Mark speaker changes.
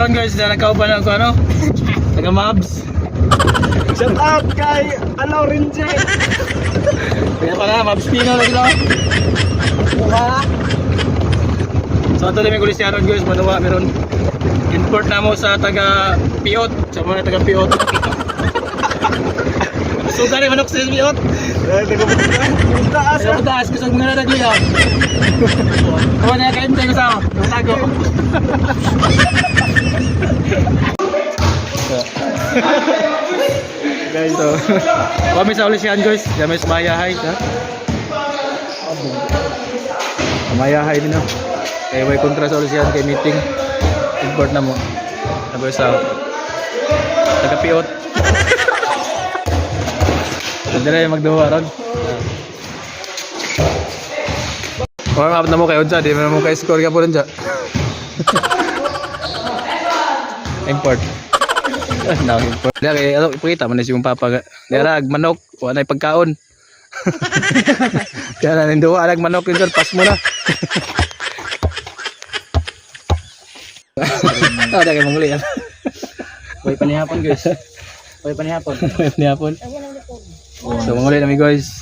Speaker 1: Karon guys, na nagkauban ako ano? Taga Mabs.
Speaker 2: Shout out kay ano Rinje.
Speaker 1: Kaya pala, Mabs Pino lagi no.
Speaker 2: Buka.
Speaker 1: So ato may gulis aron guys, manuwa meron import na mo sa taga Piot, sa mga taga Piot. Suga ni manok sa Piot.
Speaker 2: Taas.
Speaker 1: Sa taas kusog mga nagluya. Kuha na kayo tayo sa tago. Guys, so kami sa ulisihan guys, kami sa Mayahay, ha? Mayahay din no. Kay way kontra sa ulisihan kay meeting. Import na mo. Sabi sa taga Piot. Dili magduha ron. Warm up na mo kayo dyan, di mo kayo score ka po rin dyan. Import. No, import. Dili, kay, ano, ipakita mo na siyang papa. Dira, manok, wala na pagkaon. Kaya na, ninduwa, alag manok yun dyan, pas mo na. Ah, dahil kayo manguli yan.
Speaker 2: Way panihapon guys. Way panihapon.
Speaker 1: Nihapon. So, manguli namin guys.